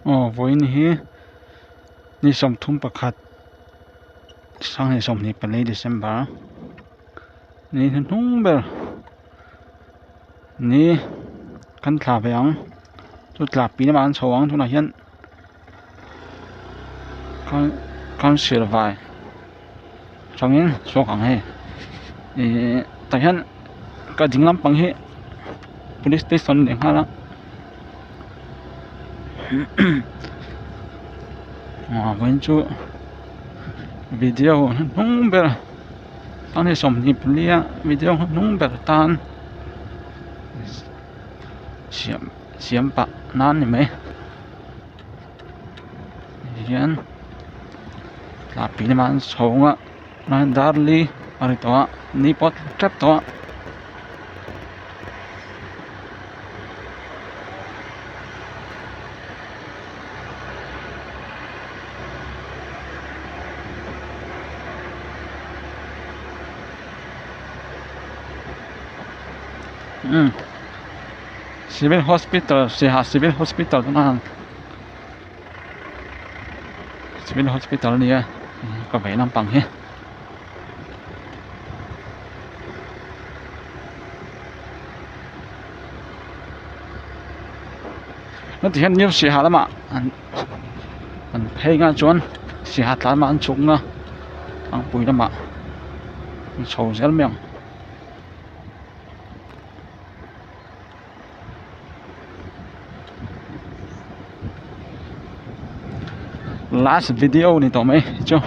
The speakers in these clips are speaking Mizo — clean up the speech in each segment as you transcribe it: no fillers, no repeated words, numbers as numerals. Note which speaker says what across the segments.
Speaker 1: Aw vawiin hi ni 31 2024 December ni hnuhnung ber ni kan thla ve ang chu tla pi lamah an chho ang tunah hian council vai atangin chhuak ang hei ihh tah hian ka ding lampang hi police station a ni nghal a ah vawiin chu video hnuhnung ber a ni 24 a video hnuhnung ber tan siam siam pah nan ni mai hian tla pi lamah an chho ang a darli a ri tawh a ni pawh a tla tep tawh a. Civil hospital Siaha civil hospital chuan civil hospital a ni a ka vei lampang hi. Heti hian new Siaha lamah an an phei nghal chuan Siaha tlan lamah an chhuk nga tlangpui lamah an chho zel mai ang. Last video ni tawh mai chu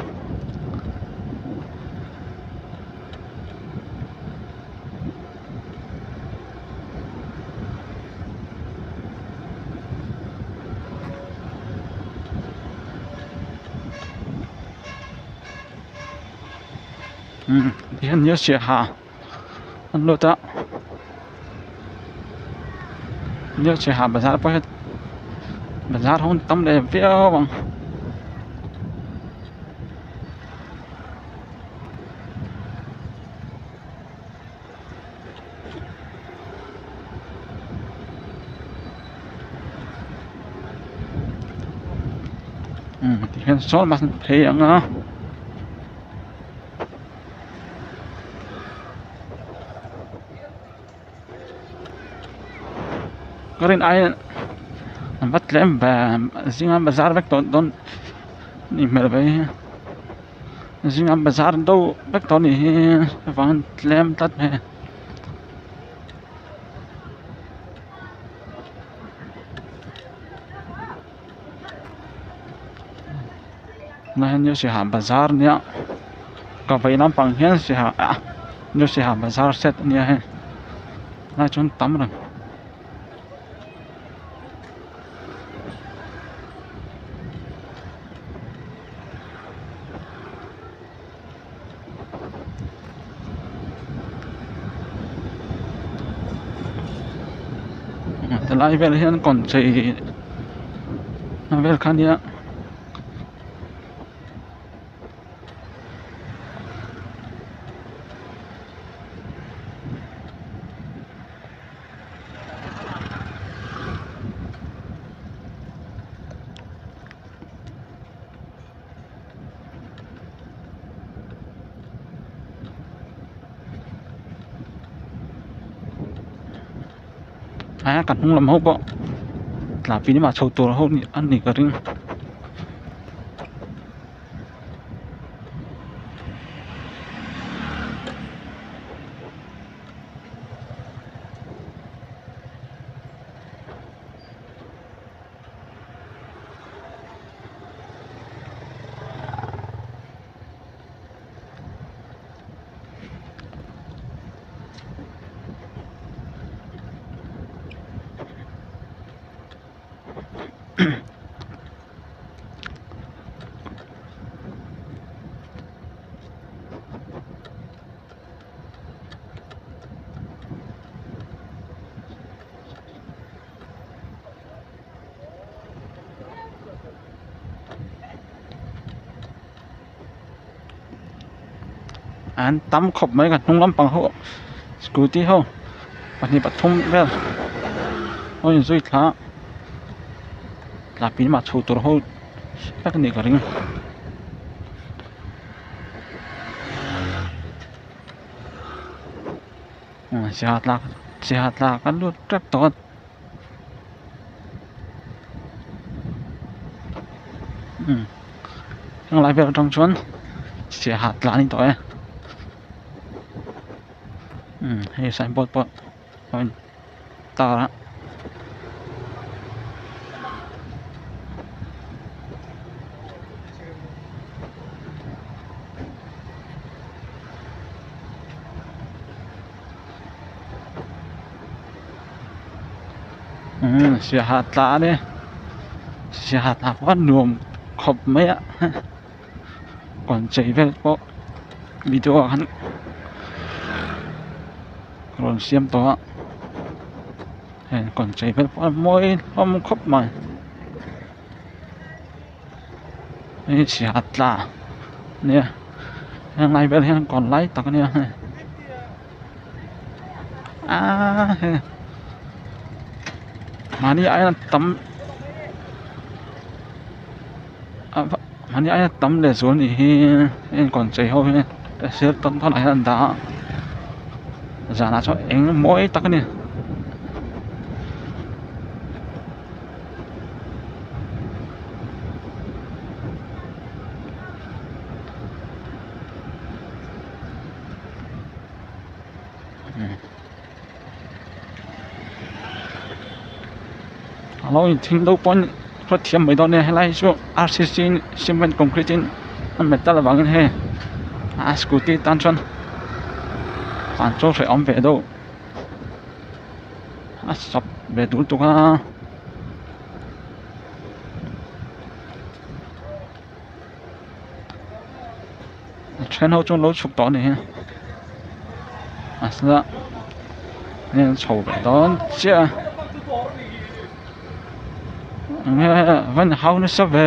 Speaker 1: umm tihian new Siaha an lut a new Siaha bazar pawh hi bazar ho an tam leh viau ang. Umm tihian sawn an phei ang a. Ka rin aiin an va tlem ve zinga bazar vek tawh dawn nih hmel ve hi zinga bazar deuh vek tawh anih hi avangin tlem tlat mai a. Tunah hian new Siaha bazar a nia ka vei lampang hian Siaha ah new Siaha bazar set a nia hei tunah chuan tam reng. Helai vel hian kawnchei vel kha nia. A ka hnung lam ho pawh tla pi lamah chho tur ho a nih ka ring. An tam khawp mai ka hnung lampang ho scooty ho pahnih pathum vel a inzui thla a. Tlahpui lamah chho tur ho vek a nih ka ring. Saiha tlak saiha tlak a lut tep tawh a. Heng lai vel atang chuan saiha tla a ni tawh e hei signboard pawh a in tar a. Umm siaha tla a ni siaha tla pawh a nuam khawp mai a kawn chei vel pawh video ah khan rawn siam tawh a hei kawn chei vel pawh a mawi hlawm khawp mai hei siaha tla a nia helai vel hian kawn lai tak a nia hei. Aaa hei mahni aia tam mahni aia tam leh zual nih hi heng kawn chei ho hi a sir tawn tawn ah hian an dah a zanah chuan eng mawi tak a ni. A lo inthing deuh pawn hriat thiam mai dawn nia helai hi chu r c c cement concrete in a metal avangin hei a scooty tan chuan tlan chu hrehawm ve deuh a sawp ve dul tuk a. A then ho chu an lo chhuk tawh a ni hi a sela hei an chho ve dawn chiah a enge va in hau nasa ve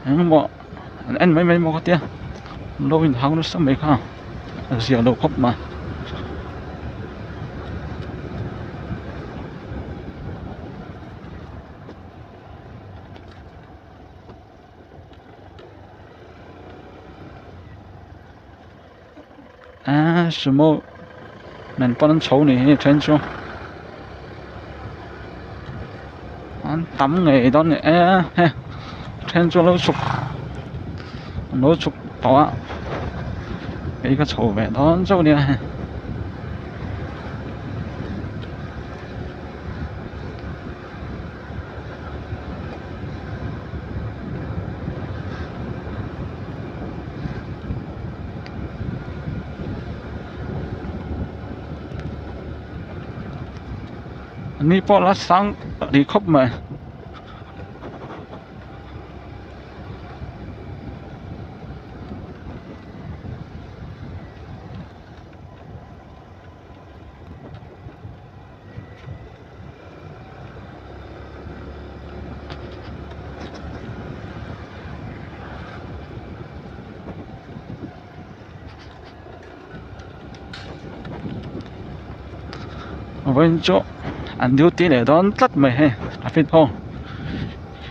Speaker 1: engemaw an en mai mai maw ka tia an lo in hau nasa mai kha a zia lo khawp mai. Aaa sumo nen pawn an chho ni hi then chu an tam ngei dawn ni e he then chu a lo chhuk an lo chhuk tawh a kei ka chho ve dawn chauh a nia hei. Ni pawh la sang rih khawp mai. Vawiin chu an duty leh dawn tlat mai hei traffic ho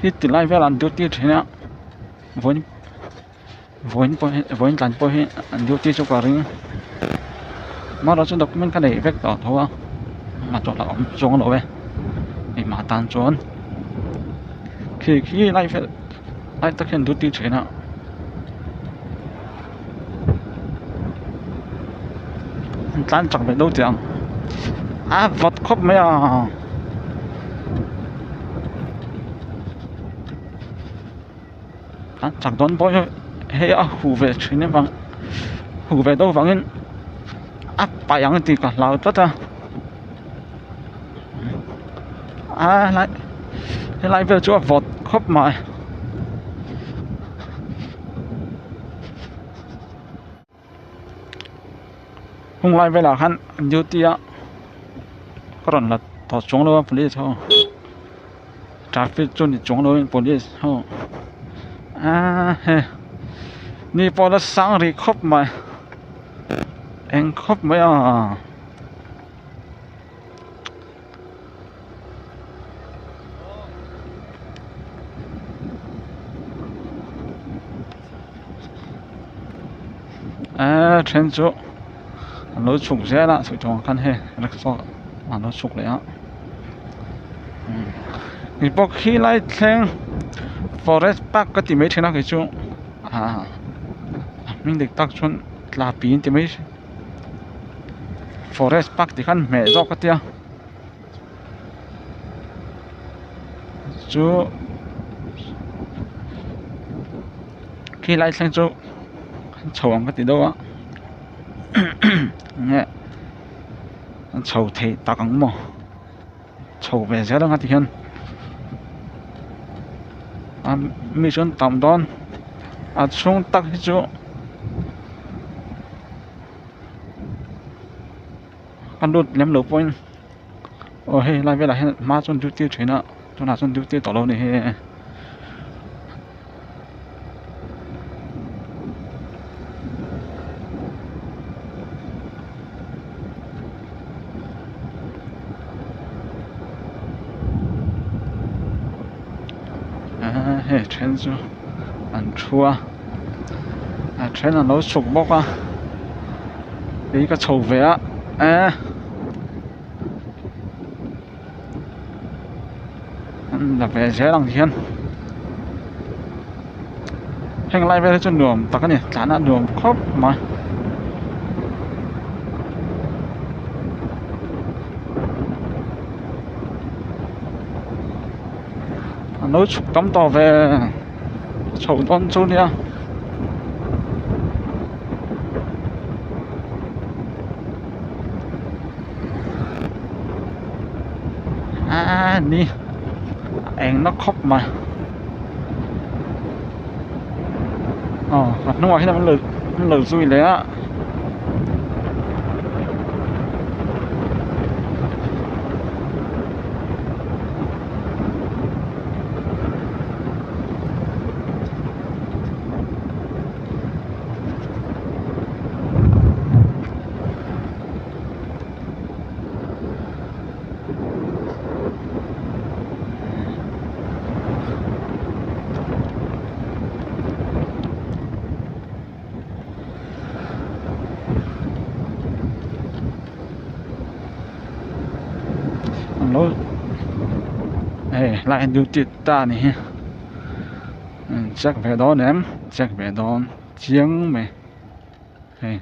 Speaker 1: hi ti lai velah an duty thin a vawiin vawiin pawh hi vawiin tlan pawh hi an duty chu ka ring amaherawhchu chu document kha nei vek tawh tho a engmah a awm chuang lo e engmah tan chuan khi khi lai vel lai tak hian duty thin a. An tlan chak ve deuh teh ang a vawt khawp mai a. A chak dawn pawh hi hei a huh ve thin avang huh ve deuh vangin a paih ang tih ka hlau tlat a a helai helai vel chu a vawt khawp mai. Hung lai velah khan duty a ka rawn la tawh chuang lo a police ho traffic chu ni chuang lovin police ho aaa hei ni pawh la sang rih khawp mai eng khawp mai a. Eee then chu an lo chhuk zel a chhuk chungah khan hei rickshaw an lo chhuk leh a kei pawh khi lai thleng forest park ka ti mai thin a kei chu ah a hming dik tak chuan tla pi an ti mai forest park tih khan hmeh zawk ka tia chu khi lai thleng chu chho ang ka ti deuh a enge an chho thei tak ang maw chho ve zel anga tihian a mi chu an tam dawn a chhung tak hi chu a lut lem lo pawhin aw hei lai velah hian hma chuan duty thin a tunah chuan duty tawh lo a ni hi. Hei then chu an thu a a then an lo chhuk bawk a kei ka chho ve a eh an la ve zel ang hian heng lai vel hi chu nuam tak a ni tlan a nuam khawp mai. An lo chhuk tam tawh ve chhoh dawn chu nia. Aaa ni a eng na khawp mai aw a hnungah hian an lo zui leh a. Hei helaiah hian duty ta a ni hi check ve dawn em check ve dawn chiang mai hei.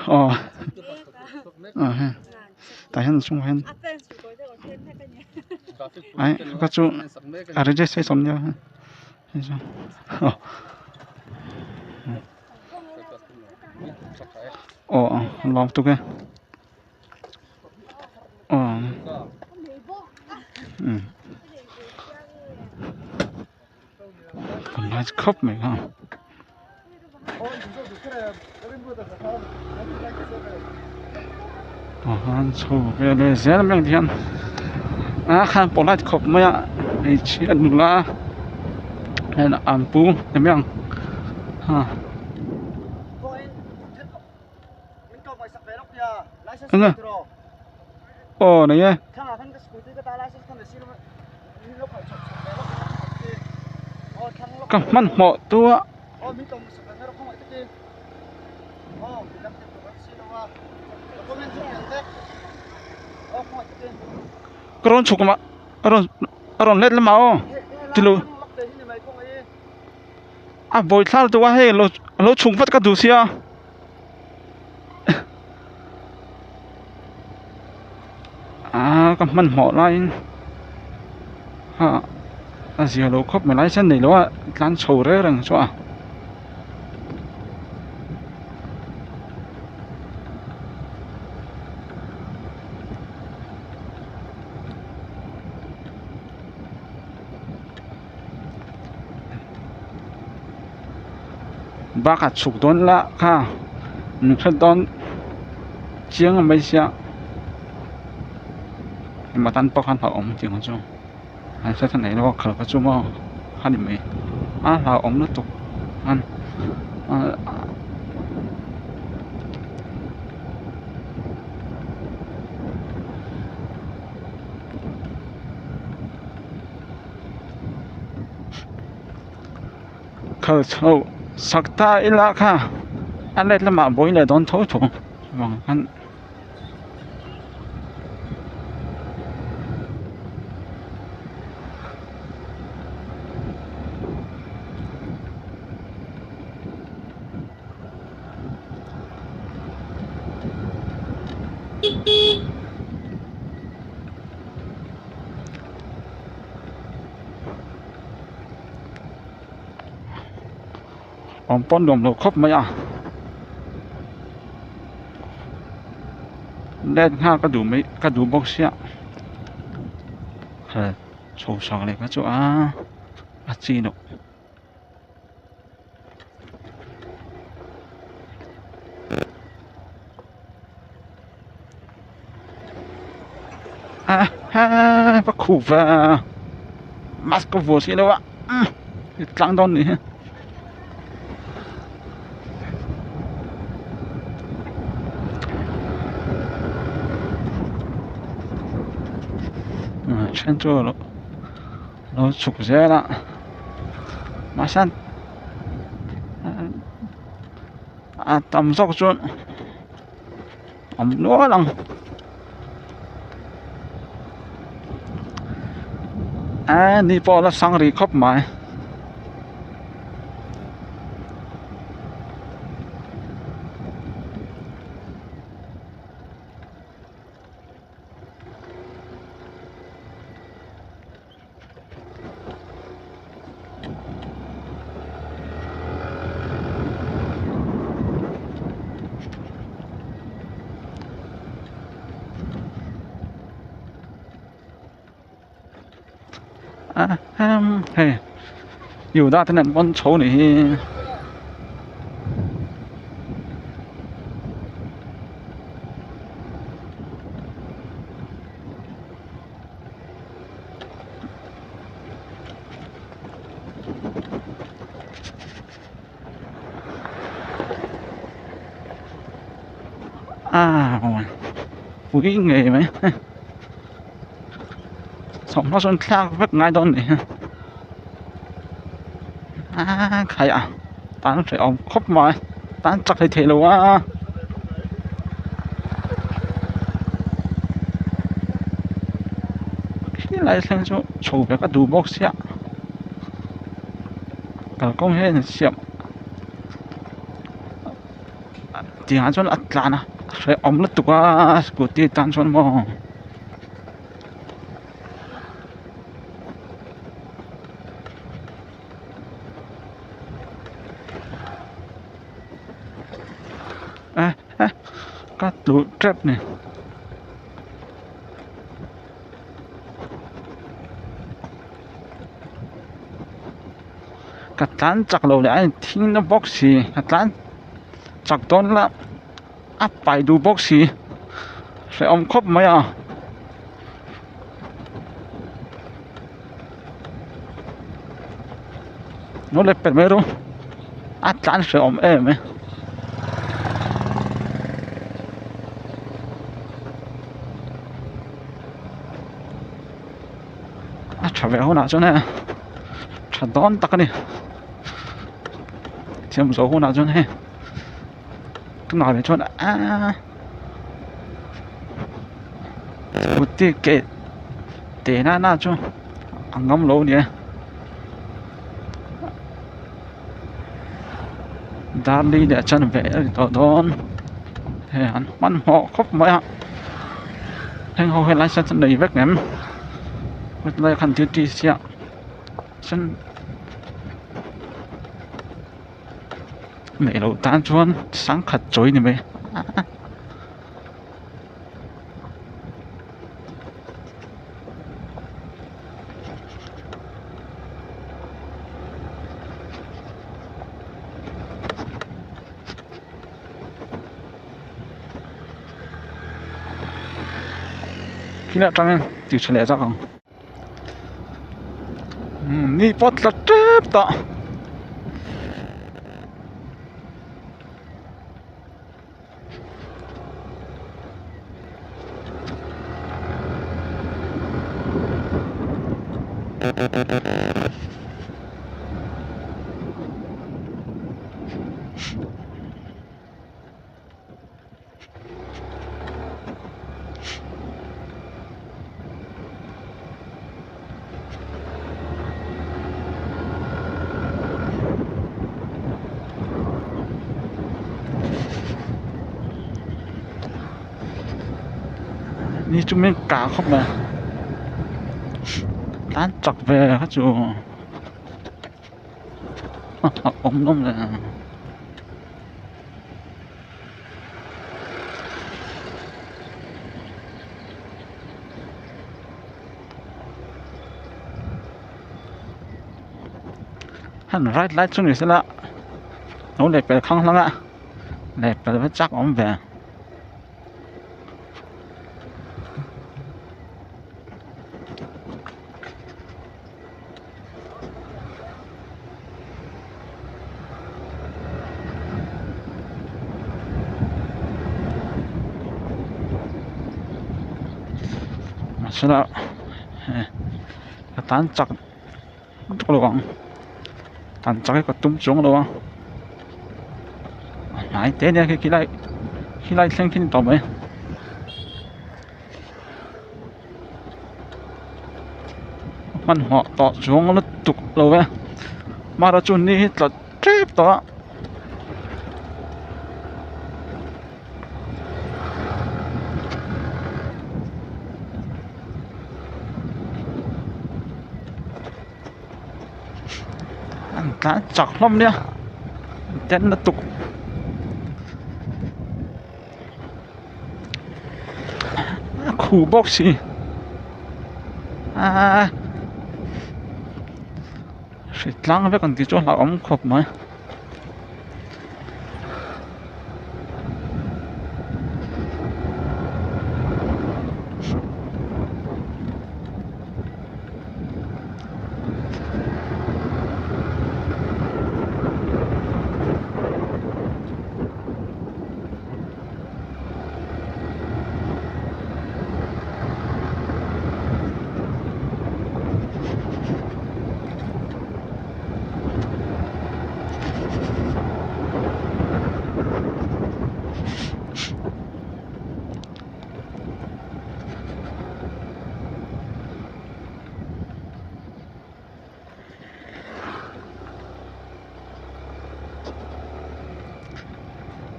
Speaker 1: Aw tah hian a chungah hian ai ka chu a registration nia hei chu aw aw lawm tuk e. Kan lai khawp mai kha an chho ve leh zel mai ang ti hian a khan pawh light khawp mai a hmeichhia nula hian an pu ti mai ang ha. Enge aw nei e. Ka hmanhmawh tu a. Ka rawn chhuk mah a rawn a rawn let lamah aw tilo a vawi thlar tu a hei lo lo chhuk vat ka duh sia. Aaa ka hmanhmawh laiin ha a zia lo khawp mai license nei lo a tlan chho reng reng chu a. Bakah chhuk dawn la kha min hre dawn chiang mai sia engmah tan pawh khan hlauhawm tih ang chu an hre thei lo a khal kha chu maw a ni mai a hlauhawm lutuk an. Khal chho sak ta ila kha a let lamah buai leh dawn tho tho vang khan. Awm pawn nuam lo khawp mai a let nghal ka duh mai ka duh bawk sia he chho sak leh kha chu a a chi loh. A ha va khuh va mask ka vuah si lo a umm tlang dawn nih hi. Then chu lo chhuk zel a mahse a tam zawk chuan awm nual ang a ni pawh a la sang rih khawp mai. Hei Yuda te nen pawn chho nih hi. A pui ngei mai thawmhnaw sawn thlak vek ngai dawn a ni a khai a tan hrehawm khawp mai tan chak thei thei lo a. Khilai thleng chu chho ve ka duh bawk sia kalkawng hian siam tiangah chuan a tlan a hrehawm lutuk a scooty tan chuan maw. Ka tluh tep ni. Ka tlan chak lo leh a in thing na bawk si ka tlan chak dawn la a pai duh bawk si hrehawm khawp mai a. Lo let per mai ru a tlan hrehawm em e. A tha ve hunah chuan hei tha dawn tak a ni thiam zawh hunah chuan hei tunah ve chuan aaa scooty ke te nana chu a ngam lo a ni e darli leh chanve a ni tawh dawn hei an hmanhmawh khawp mai a heng ho hi license an nei vek em hetlai khan duty chiah chuan neih loh tan chuan sangkhat chawi ni mai. Khilai atangin tih tha leh zak ang ni pawh tla tep tawh. Ni chu min kah khawp mai tan chak ve kha chu a awm nawm leh ang. Han right lai chu ni sela lo leh pel khang hlang a leh pel va chak awm ve. Mahsela ka tan chak lutuk lo ang tan chak hi ka tum chuang lo a a hnai te nia khi khilai khilai thleng khi ni tawh mai. Hmanhmawh tawh chuang lutuk lo e mahra chu ni hi tla tep tawh a. An tlan chak hlawm nia ten lutuk. A khuh bawk si aaa hritlang vek ang tih chu a hlauhawm khawp mai.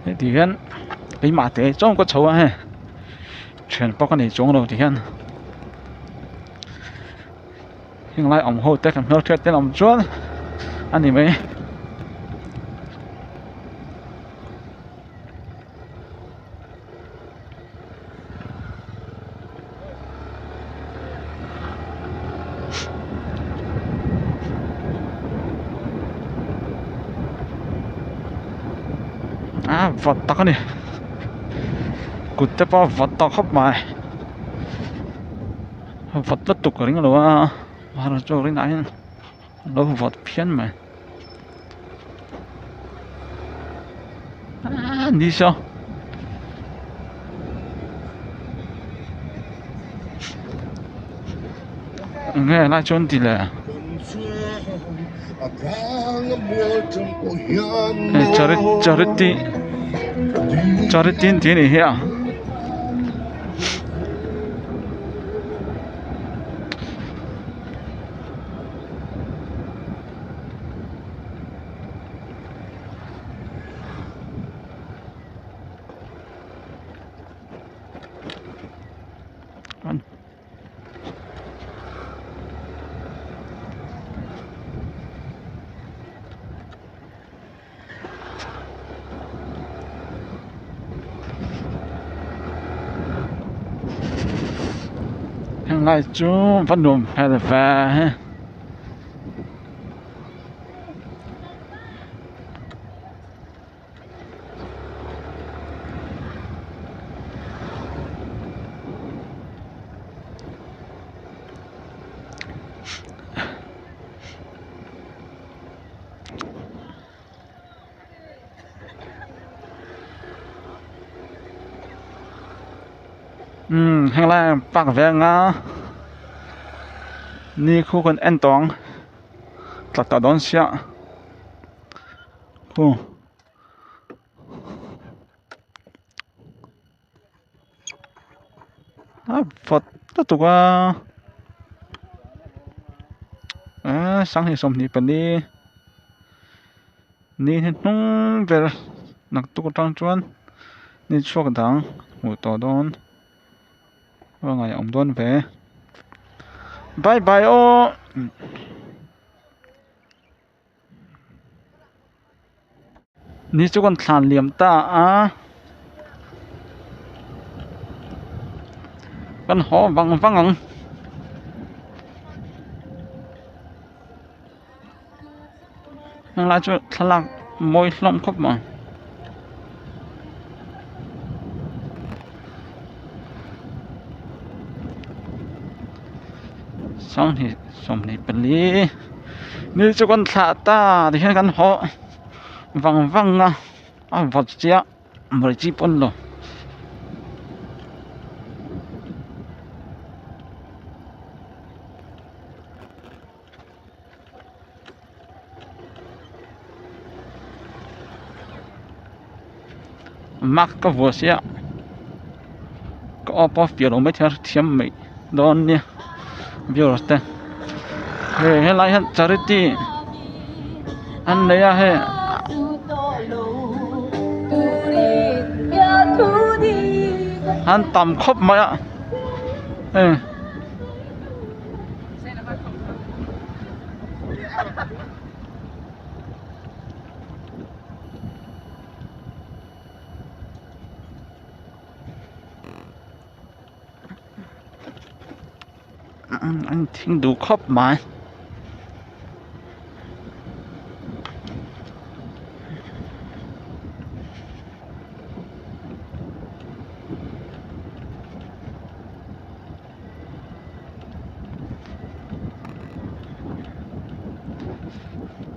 Speaker 1: Heti hian keimah te chuan ka chho a hei thian pawh ka nei chuang lo ti hian heng lai awm ho te kan hmelhriat te an awm chuan a ni mai. A vawt tak a ni kut te pawh a vawt tawh khawp mai vawt lutuk ka ring lo a mahse chu rinah hian a lo vawt phian mai. Ni saw enge lai chuan ti le hei charity charity an tih a nih hi a. Heng lai chu va nuam hmel ve. Umm heng lai park ve anga ni khu kan en tawh ang tla tawh dawn sia khu. A vawt lutuk a eee sanghnih 24 ni hi hnung ber naktuk atang chuan ni chhuak dang hmuh tawh dawn. A ngaihawm dawn ve bye bye aw. Ni chu kan thlan liam ta a kan haw vang vang ang. Heng lai chu thlalak mawi hlawm khawp mai. Sanghnih 24 ni chu kan thlah ta tihian kan haw vang vang a a vawt chiah mawlh chi pawn lo. Mask ka vuah sia ka aw pawh a fiah lo maithei a hrethiam mai dawn nia viewers te hei helai hian charity an nei a hei. An tam khawp mai a hei. An thing duh khawp mai.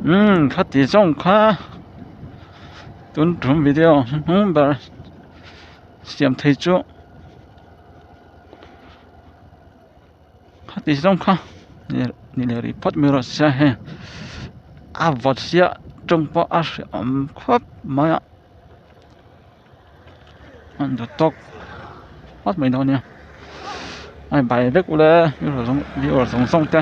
Speaker 1: Umm khati zawng kha tun tum video hnung ber siam thei chu khati zawng kha ni leh rih phawt mai rawh se hei a vawt sia tawng pawh a hreawm khawp mai a. An duh tawk phawt mai dawn nia a bai vek ule viewer zawng zawng te.